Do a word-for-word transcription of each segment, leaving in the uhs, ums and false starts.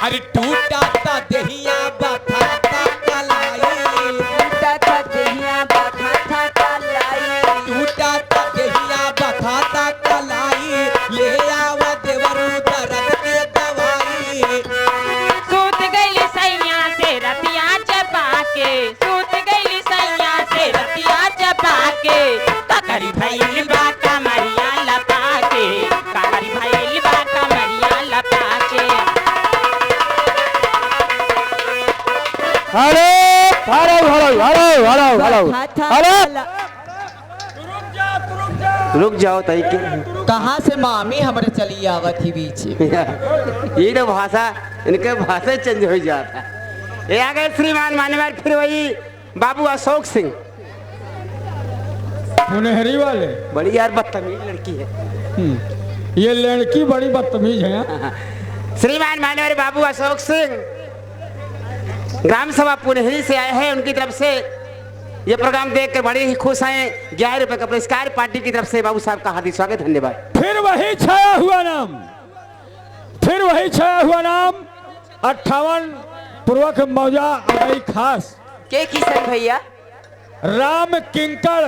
अरे टूटा ता देहिया बथाता कलाई। टूटा ता देहिया बथाता कलाई। टूटा ता देहिया बथाता कलाई। ले आवा देवरू दर्द के दवाई। सूत गइली सैया से रतिया चपा के, सूत गइली सैया से रतिया चपा के। ककरी भइल बा कमरिया लपा के, ककरी भइल बा कमरिया लपा के। हेलो, हेलो, हेलो। रुक जाओ, रुक जाओ, तई के। कहाँ से मामी हमरे चली आवत ही बीच में? ये तो भाषा, इनके भाषा चेंज हो जाता है। ये आ गए श्रीमान मान्यवर, फिर वही बाबू अशोक सिंह। पुनहरी वाले। बड़ी यार बदतमीज लड़की है। हम्म, ये लड़की बड़ी बदतमीज है। श्रीमान मान्यवर बाबू अशोक सिंह ग्राम सभा पुनहरी से आए हैं, उनकी तरफ से ये प्रोग्राम देख कर बड़े ही खुश हैं। ग्यारह रुपए का पुरस्कार पार्टी की तरफ से बाबू साहब का हार्दिक स्वागत, धन्यवाद। फिर वही छाया हुआ नाम, फिर वही छाया हुआ नाम, अट्ठावन पूर्वक मौजा अगई खास। के किशन भैया? राम किंकड़,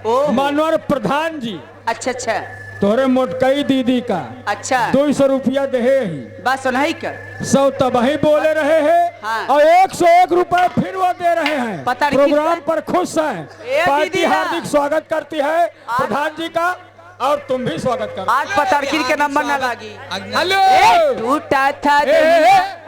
ओहो। मानवर प्रधान जी। अच्छा, अच्छा। तोहरे मोटकई दीदी का अच्छा। दो सौ रुपया देहे ही। बस उन्हीं का। सौ तबही बोले रहे हैं हाँ। और एक सौ एक रुपए फिर वो दे रहे हैं। पता नहीं प्रोग्राम कितना पर खुश हैं। ए पार्टी दीदी ना। हार्दिक स्वागत करती है आप प्रधान जी का। और तुम भी स्वागत करो। आज पतरकिन के नंबर ना लागी। हेलो। ए, टूटा था ए, ए, दुनिया। ए।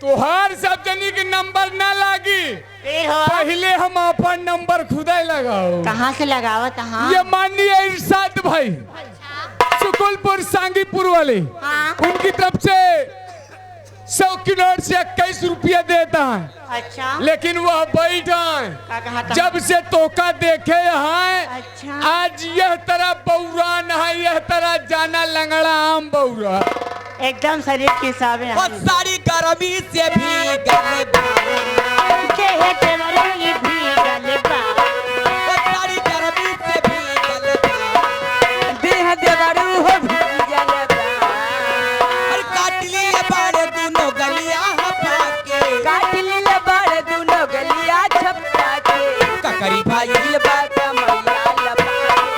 तुहार सब जनी के नंबर ना लागी। फिर हो? पहिले हम अपन नंबर खुदे लगाओ। कहाँ से लगावत हाँ? ये माननीय इरशाद भाई, सुकुलपुर सांगीपुर वाले, हाँ। उनकी तरफ से सौ की नोट से इक्कीस रुपया देता है। अच्छा। लेकिन वह बैठा है। का कहा था? जब से तोका देखे हैं, अच्छा। आज यह तरह बौरा न है, यह तरह जाना लंगड़ा आम बौरा। एकदम शरीर के हिसाबे है। वो सारी गर्मी से भीगल बा। देह देवरू ई भीगल बा। वो सारी गर्मी से भीगल बा। देह देवरू हो भीगल बा। अरे काट लिए बाड़े दुनो गलिया हफा के। काट लिए बाड़े दुनो गलिया छपा के। ककरी भइल बा कमरिया लपा के।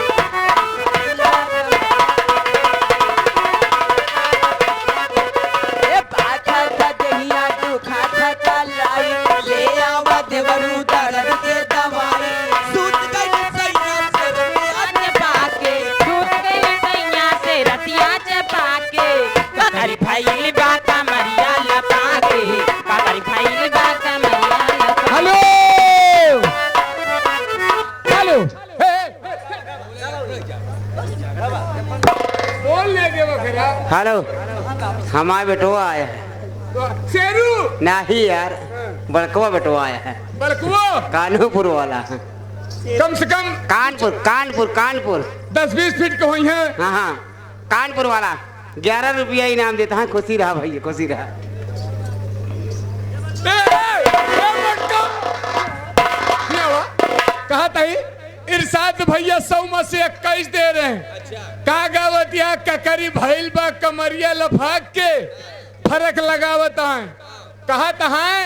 ए बाथा था देहिया दुखा था कलाई। ले आवा देवरू दर्द के दवाई। सूत गइल सैया से रतिया चपा के। सूत गइल सैया से रतिया चपा के। ककरी भइल बा कमरिया लपा के। ककरी भइल बा कमरिया लपा के। हेलो। हेलो। बोल ले के बकरा। हेलो। हमार बेटवा आया है। शेरू। नहीं यार। बड़कवा बेटवा आया है। बड़कवा? कानूपुर वाला। कम से कम कानपुर, कानपुर, कानपुर। दस बीस फीट के होई हैं। हाँ, हाँ, कानपुर वाला। ग्यारह रुपया इनाम देता है, खुशी रहा भैया, खुशी रहा। ए, ए, ए, बड़का। क्या हुआ? कहा तही, इरशाद भैया सौ में से इक्कीस दे रहे हैं। अच्छा। का गावत या ककरी भइल बा कमरिया लफाक के, फर्क लगावत हैं। कहत हैं,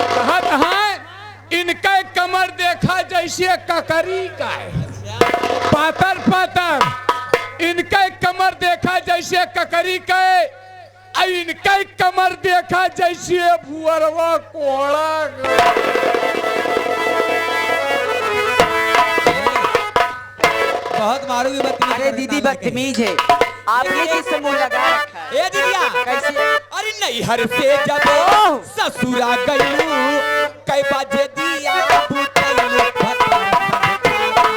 कहत हैं, इनके कमर देखा जैसे ककरी का है, पातर पातर। इनके कमर देखा जैसे ककरी का है, आ इनके कमर देखा जैसे भुअरवा कोहड़ा का। बहुत मारूंगी बदतमीज अरे करके दीदी, ताना के। बदतमीज है। आप ये चीज से मुंह लगा रखा है। ए दीदिया। कैसे? अरे नैहर से जब ओह! ससुरा गइलू, कै बजे दिया बुतैलू, भतार संग का कइलू।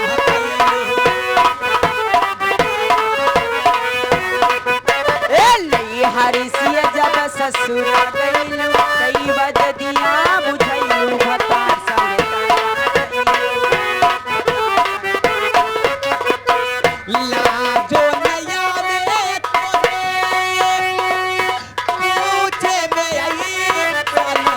ए नैहर से जब ससुरा गइलू, कै बजे दिया बुझैलू, भतार संग का कइलू। लाजो न आवे तोरे, पूछे में आई सनबारी हो।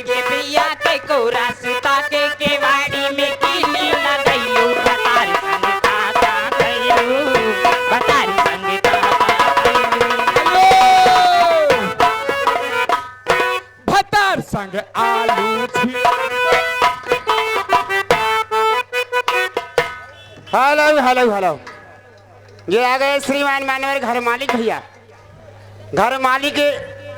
के बिया के कोरा सुता के केवाड़ी में कीली लगैलू, भतार संग का का गइलू। आलू छी। हेलो, हेलो, हेलो। ये आ गए श्रीमान मानवर घर मालिक भैया। घर मालिक